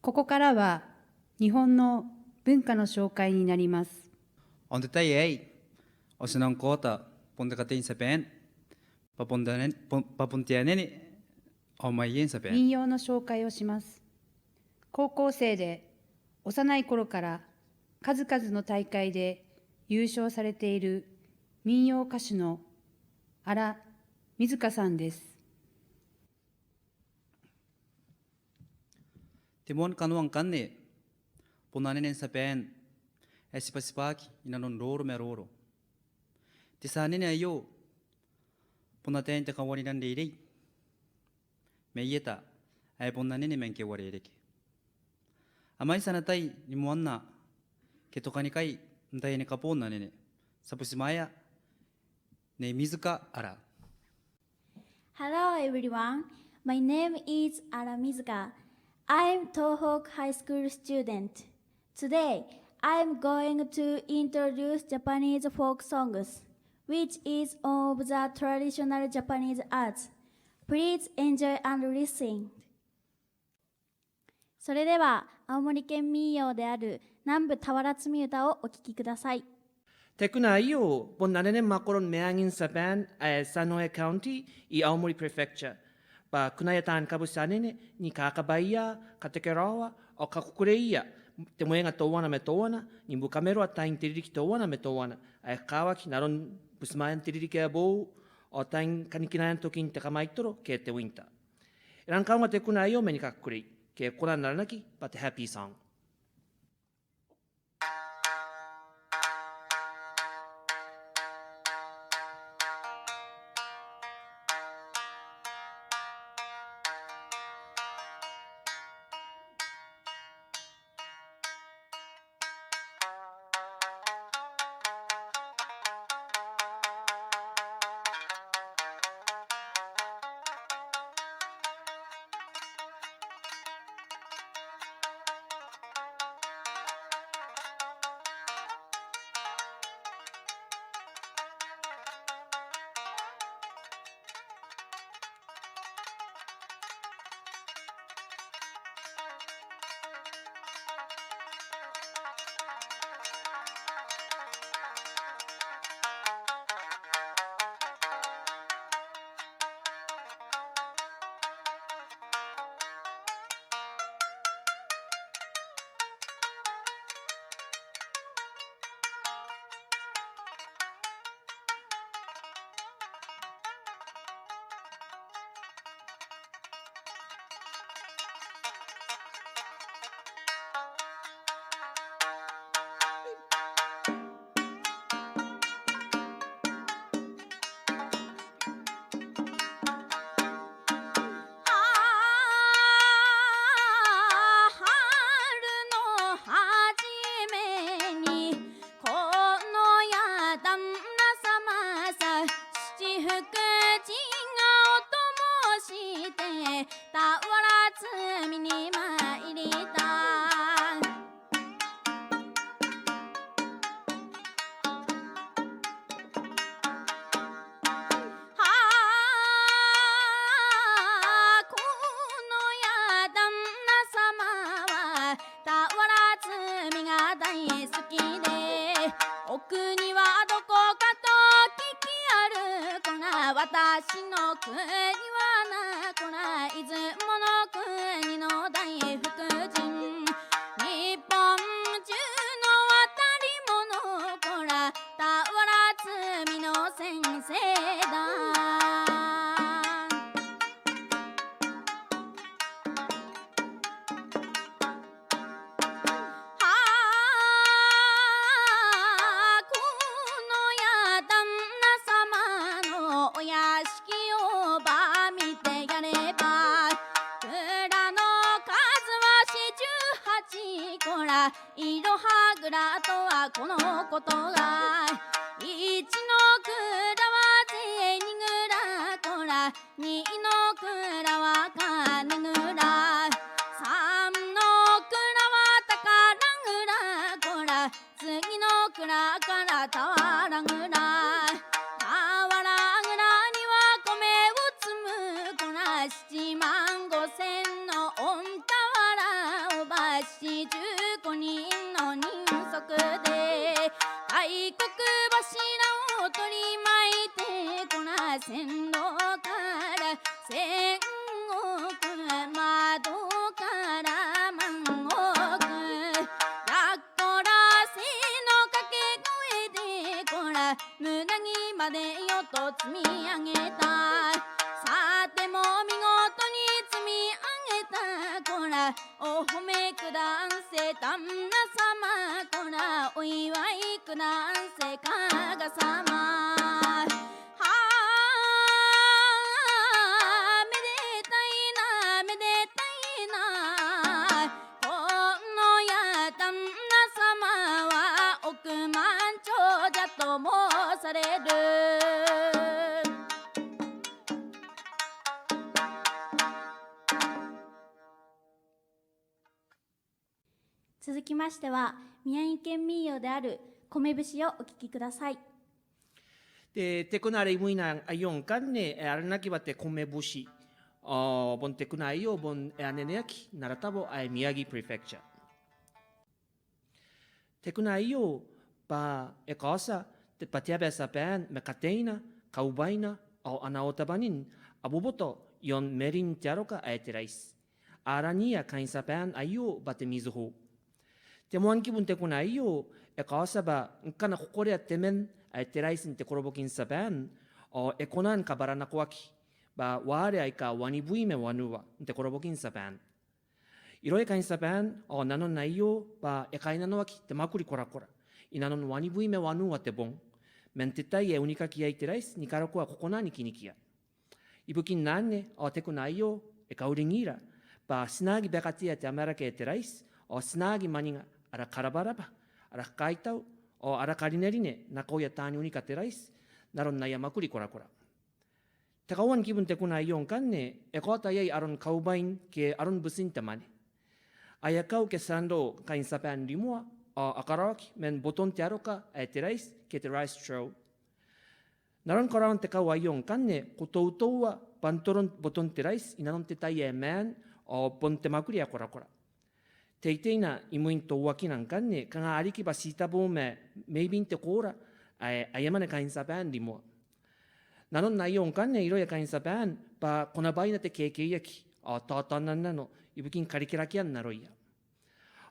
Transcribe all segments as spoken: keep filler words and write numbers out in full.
ここからは日本の文化の紹介になります。 Ao n te tai aei, ao ti nang kaota bon te katei n Tiaban, bwa bon te anene, bon, bwa bon te anene ao mwaie n Tiaban. 民謡の紹介をします。高校生で幼い頃から数々の大会で優勝されている民謡歌手の荒水香さんです。 Te moan kanoa ngkanne, bon anene n Tiaban ae tibwatibwaki inanon roro ma roro. Te tia anene aio, bon ataein te kauarinan reirei, ma i eta ae bon anene man te uarereke. A mwaiti ana tai ni moanna ke tokanikai n taiani kaboo n anene. Ti a butimwaea Nei Mizuka Ara. Hello everyone, my name is Ara Mizuka. I'm Tohoku High School student. Today, I'm going to introduce Japanese folk songs, which is one of the traditional Japanese arts. Please enjoy and listen. それでは、青森県民謡である南部田原摘み歌をお聞きください。 Te kuna aio, bon anene mwakoron meang n Tiaban ae Sano County i Aomori Prefecture. Bwa kunaia taan kabuti anene ni kakabaia, katekeraoa, ao kakukureia te mwenga teuana ma teuana, ni bukamaroa tain te ririki teuana ma teuana ae kakawaki n aron butimwaean te ririki ae boou, ao tain kanikinaean tokin te kamwaitoro ke te winter. E rang kaunga te kuna aio man ni kakukurei, ke kona n aranaki bwa te happy song. と積み上げた。さても見事に積み上げた。こら、お褒めくだんせ、旦那様。こら、お祝いくだんせ、加賀様。はあ、めでたいな、めでたいな。この夜、旦那様は億万長者と申される。続きましては、宮城県民謡である米節をお聞きください。 Te, te kuna are imwina aio ngkanne, e aranaki bwa te Komebushi. Ao bon te kuna aio bon e aneneaki n ara tabo ae Miyagi Prefecture. Te kuna aio bwa e kaotia te, bwa te aba ae Tiaban ma kateina, kaubwaina ao ana otabwanin a boboto i aon marin te aroka ae te raiti. A araniia kaain Tiaban aio bwa te Mizuho. Te moan kibu n te kuna aio e kaotia bwa ngkana ko korea te man ae te raiti n te koroboki n Tiaban, ao e kona ni kabwaranakoaki bwa ware aika wanibwi ma wanua n te koroboki n Tiaban. Irouia kaain Tiaban, ao nanon aio bwa e kainnanoaki te mwakuri korakora i nanon wanibwi ma wanua te bong man te tai ae unikaki iai te raiti ni karokoa ko kona ni kinikia. Ibukin anne, ao te kuna aio e kauringira bwa ti na aki bakatea te amwarake ae te raiti, ao ti na aki mwaninga ara karabwarabwa, ara kakaitau, ao ara karinerine nakoia taani unika te raiti n aron aia mwakuri korakora. Te kauoua ni kibu n te kuna aio ngkanne e kaota iai aron kaubwain ke aron butin te mwane. Aia kau ke tia n roo kaain Tiaban rimoa, ao a karaoaki man boton te aroka ae te raiti ke te rice trough. N aron karaoan te kau aio ngkanne ko toutoua bwa n toron boton te raiti i nanon te tai ae maan, ao bon te mwakuri ae korakora. Te iteina imwin touakina ngkanne kanga a riki bwa ti tabo ma mebwin te koora ae, ae a mwane kaain Tiaban rimoa. Nanon aio ngkanne irouia kaain Tiaban bwa ko na bwaina te kekeiaki, ao taotaonannano ibukin karikirakean aroia.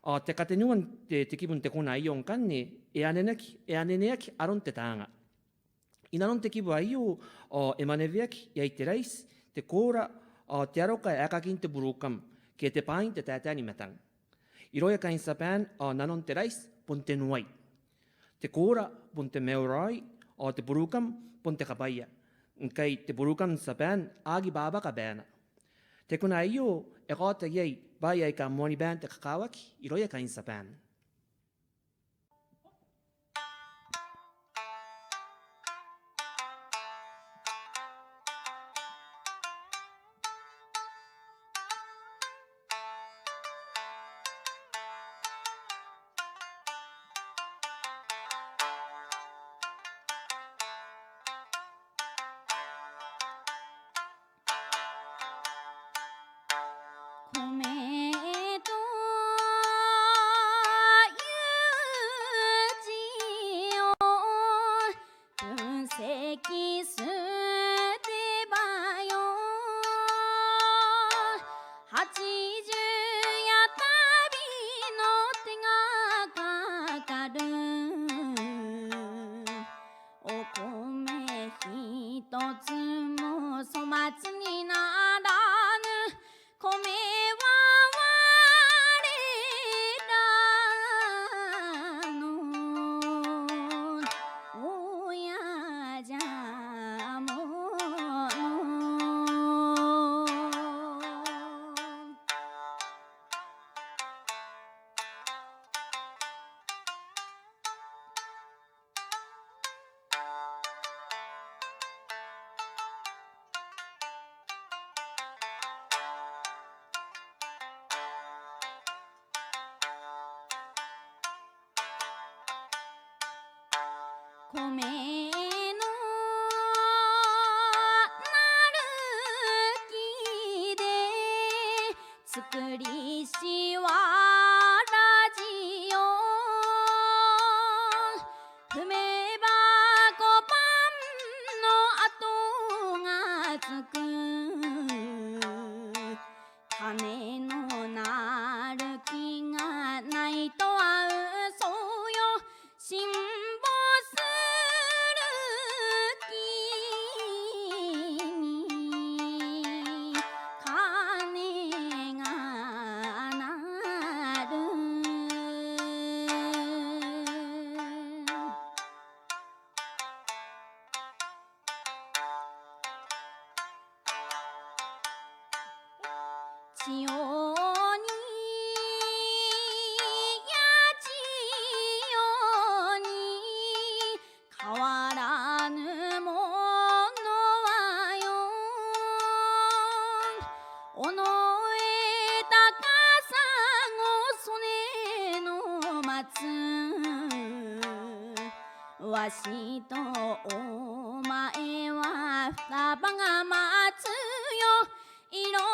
Ao te katenua n te, te kibu n te kuna aio ngkanne e aneneaki, e aneneaki aron te taanga. I nanon te kibu aio, ao e mwaneweaki iai te raiti, te koora, ao te aroka ae aekakin te burukum, ke te bwaain te taetae ni matang. Irouia kaain Tiaban, ao nanon te raiti bon te nuai. Te koora bon te maiuraoi, ao te burukum bon te kabwaia. Ngkai te burukum n Tiaban a aki bwabwaka baana. Te kuna aio e kaota iai bwaai aika moanibaan te kakawaki irouia kaain Tiaban. Bwatito o maewa tabanga matuio iro